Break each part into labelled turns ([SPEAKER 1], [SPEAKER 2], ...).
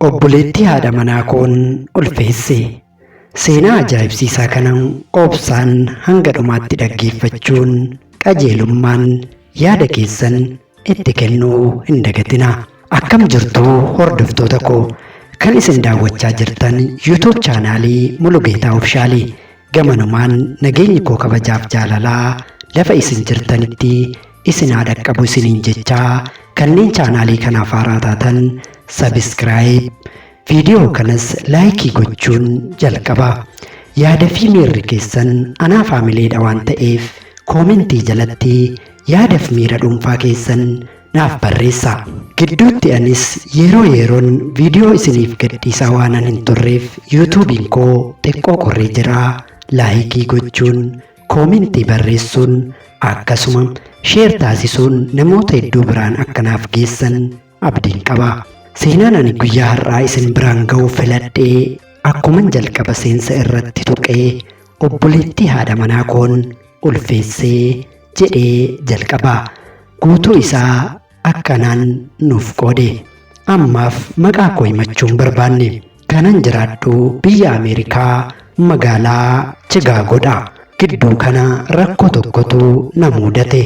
[SPEAKER 1] Obboleettii haadha manaa koon ulfeesse. Seenaa ajaa'ibsiisaa kana obsaan hanga dhumaatti dhaggeeffachuun qajeelummaan yaada keessan itti kennuu hin dagatinaa. Akkam jirtu hordoftoota koo? Kan isin daawwachaa jirtan YouTube chaanaalii Mulugeetaa Ofshaalii. Gamanumaan nageenyi koo kabajaaf jaalalaa lafa isin jirtanitti isin haa dhaqqabu isiniin jechaa, kanneen chaanaalii kanaaf haaraa taatan subscribe, viidiyoo kanas laayikii gochuun jalqaba. Yaada fi miirri keessan anaaf haamileedha waan ta'eef koomentii jalatti yaadaf miira dhuunfaa keessan naaf barreessaa. Gidduutti anis yeroo yeroon viidiyoo isiniif gadhiisaa waanan hin turreef yuutuubiin koo xiqqoo qorree jira. Laayikii gochuun, koomentii barreessuun, akkasuma sheer taasisuun namoota hedduu biraan akka naaf geessan abdiin qaba. Seenaan ani guyyaa har'aa isin biraan ga'uu filadhee akkuman jalqaba seensa irratti tuqee obboleettii haadha manaa koon ulfeessee jedhee jalqaba. Guutuu isaa akkanaan nuuf qoode. Ammaaf maqaa koo himachuu hin barbaanne. Kanan jiraadhu biyya Ameerikaa magaalaa Chigaagoodha. Gidduu kana rakkoo tokkotu na muudate.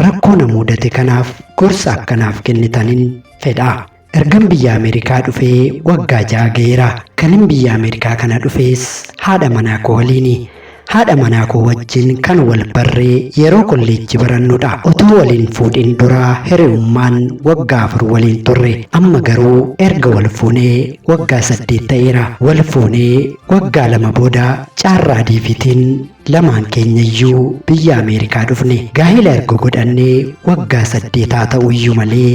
[SPEAKER 1] Rakkoo na muudate kanaaf gorsa akkanaaf kennitanin fedha. Ergan biyya Ameerikaa dhufee waggaa 6 ga'eera. Kanin biyya Ameerikaa kana dhufees haadha manaa koo waliini. Haadha manaa koo wajjin kan wal barre yeroo kolleejji barannudha. Otoo wal hin fuudhin dura hiriyummaan waggaa 4 waliin turre. Amma garuu erga wal fuunee waggaa 8 ta'eera. Wal fuunee waggaa 2 booda caarraa diiviitiin lamaan keenyayyuu biyya Ameerikaa dhufne. Gaa'ela erga godhannee waggaa 8 haa ta'uyyuu malee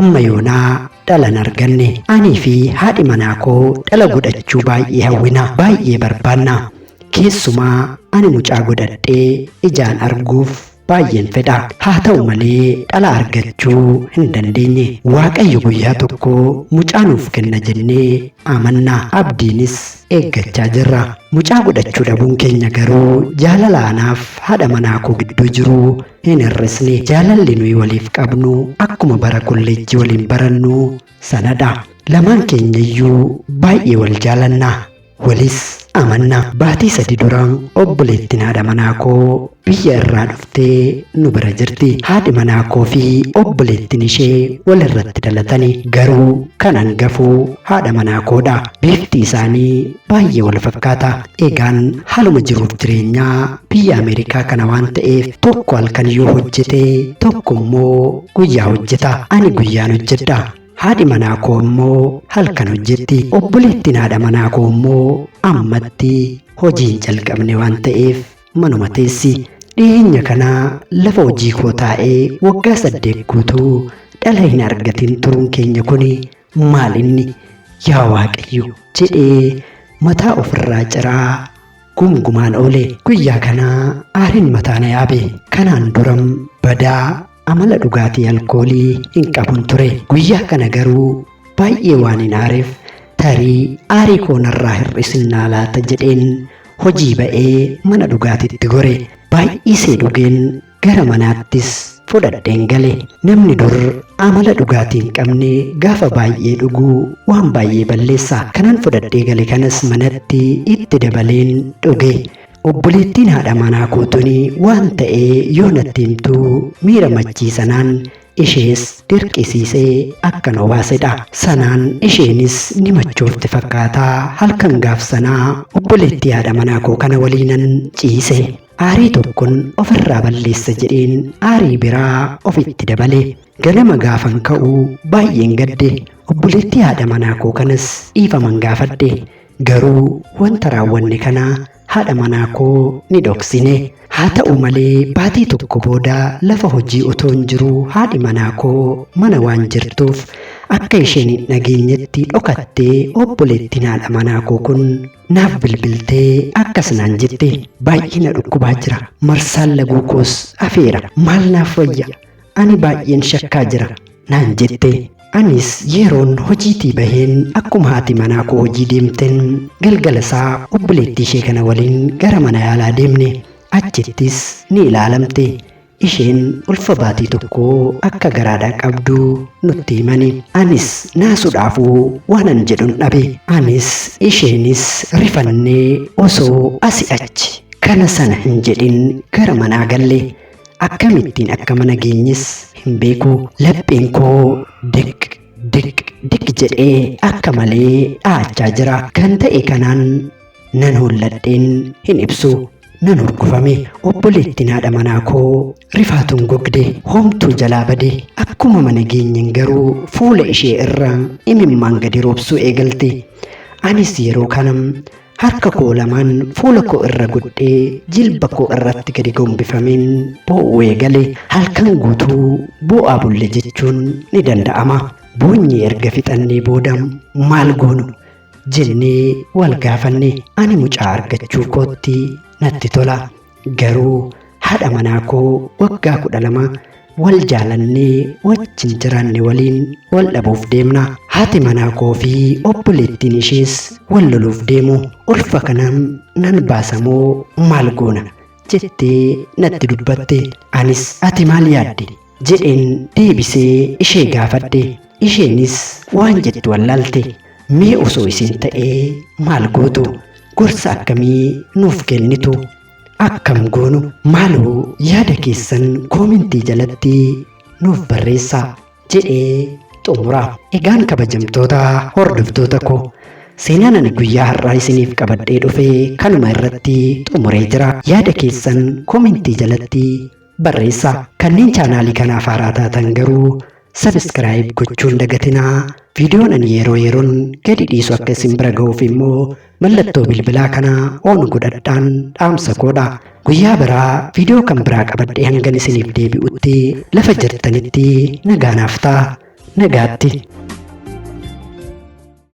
[SPEAKER 1] amma yoonaa dhala hin arganne. Anii fi haadhi manaa koo dhala godhachuu baay'ee hawwina, baay'ee barbaanna. Keessumaa ani mucaa godhadhee ijaan arguuf baay'een fedha. Haa ta'u malee dhala argachuu hin dandeenye. Waaqayyo guyyaa tokko mucaa nuuf kenna jennee amanna. Abdiinis eeggachaa jirra. Mucaa godhachuu dhabuun keenya garuu jaalala anaaf haadha manaa koo gidduu jiru hin hir'isne. Jaalalli nuyi waliif qabnu akkuma bara kolleejjii waliin barannu sanadha. Lamaan keenyayyuu baay'ee wal jaalanna. Walis amanna. Baatii 3 dura obboleettiin haadha manaa koo biyya irraa dhuftee nu bira jirti. Haadhi manaa koo fi obboleettiin ishee walirratti dhalatani. Garuu kan hangafuu haadha manaa koodha. Bifti isaanii baay'ee wal fakkaata. Egaan haaluma jiruuf jireenyaa biyya Ameerikaa kana waan ta'eef tokko halkan yoo hojjete tokko immoo guyyaa hojjeta. Ani guyyaan hojjedha. Haadhi manaa koo immoo halkan hojjetti. Obboleettiin haadha manaa koo immoo ammatti hojii hin jalqabne waan ta'eef manuma teessi. Dhiyeenya kana lafa hojii koo taa'ee waggaa 8 guutuu dhala hin argatin turuun keenya kuni maal inni? Yaa Waaqayyo jedhee mataa ofirraa ciraa gumgumaan oole. Guyyaa kana aariin mataa na yaabe. Kanaan duram badaa amala dhugaatii alkoolii hin qabun ture. Guyyaa kana garuu baay'ee waan hin aareef tarii aarii koo narraa hir'isinnaa laata jedheen hojii ba'ee mana dhugaatiitti gore. Baay'isee dhugeen gara manaattis fudhadheen gale. Namni dur amala dhugaatii hin qabne gaafa baay'ee dhugu waan baay'ee balleessa. Kanan fudhadhee gale kanas manatti itti dabaleen dhuge. Obboleettiin haadha manaa koo tuni waan ta'e yoo natti himtu miira machii sanaan ishees dirqisiisee akkan obaasedha. Sanaan isheenis ni machoofte fakkaata halkan gaaf sanaa obboleettii haadha manaa koo kana waliinan ciise. Aarii tokkon ofirraa balleessa jedheen aarii biraa ofitti dabale. Ganama gaafan ka'u baay'een gadde. Obboleettii haadha manaa koo kanas dhiifaman gaafadhe. Garuu wanta raawwanne kana haadha manaa koo ni dhoksine. Haa ta'u malee baatii tokko booda lafa hojii otoon jiruu haadhi manaa koo mana waan jirtuuf akka isheen hin dhageenyetti dhokattee obboleettiin haadha manaa koo kun naaf bilbiltee akkas naan jette. Baay'ee na dhukkubaa jira. Marsaan laguu koos hafeera. Maal naaf wayya? Ani baay'een shakkaa jira naan jette. Anis yeroon hojiitii baheen akkuma haati manaa koo hojii deemteen galgala isaa obboleettii ishee kana waliin gara mana yaalaa deemne. Achittis ni ilaalamte. Isheen ulfa baatii tokkoo akka garaadhaa qabdu nutti himani. Anis naasuudhaafuu waanan jedhun dhabe. Anis isheenis rifannee osoo asi achi kana sana hin jedhin gara manaa galle. Akkamittiin akka mana geenyes hin beeku. Lapheen koo dik dik dik jedhee akka malee dha'achaa jira. Kan ta'e kanaan nan holladheen hin ibsu. Nan hurgufame. Obboleettiin haadha manaa koo rifaatuun gogde. Homtuu jalaa bade. Akkuma mana geenyeen garuu fuula ishee irra imimmaan gadi roobsuu eegalte. Anis yeroo kana harka koo lamaan fuula koo irra godhee jilba koo irratti gadi gombifameen boo'uu eegale. Halkan guutuu boo'aa bulle jechuun ni danda'ama. Boonyee erga fixannee booda maal goonu jennee wal gaafanne. Ani mucaa argachuu kootti natti tola. Garuu haadha manaa koo waggaa 12 wal jaalannee wajjin jiraanne waliin wal dhabuuf deemna. Haati manaa koo fi obboleettiin ishees wal loluuf deemu. Ulfa kana nan baasamoo maal goona jettee natti dubbatte. Anis ati maal yaadde jedheen deebisee ishee gaafadhe. Isheenis waan jettu wallaalte. Mee osoo isin ta'ee maal gootu? Gorsa akkamii nuuf kennitu? Akkam goonu? Maaloo yaada keessan koomentii jalatti nuuf barreessaa jedhee xumura. Egaan kabajamtoota hordoftoota koo, seenaan ani guyyaa har'aa isiniif qabadhee dhufe kanuma irratti xumuree jira. Yaada keessan koomentii jalatti barreessaa. Kanneen chaanaalii kanaaf haaraa taatan garuu subscribe gochuun dagatinaa. Viidiyoon ani yeroo yeroon gadi dhiisu akka isin bira ga'uuf immoo mallattoo bilbilaa kana on godhadhaan dhaamsa koodha. Guyyaa biraa viidiyoo kan biraa qabadhee hangan isiniif deebi'utti lafa jirtanitti nagaanaaf ta'a. Nagaatti.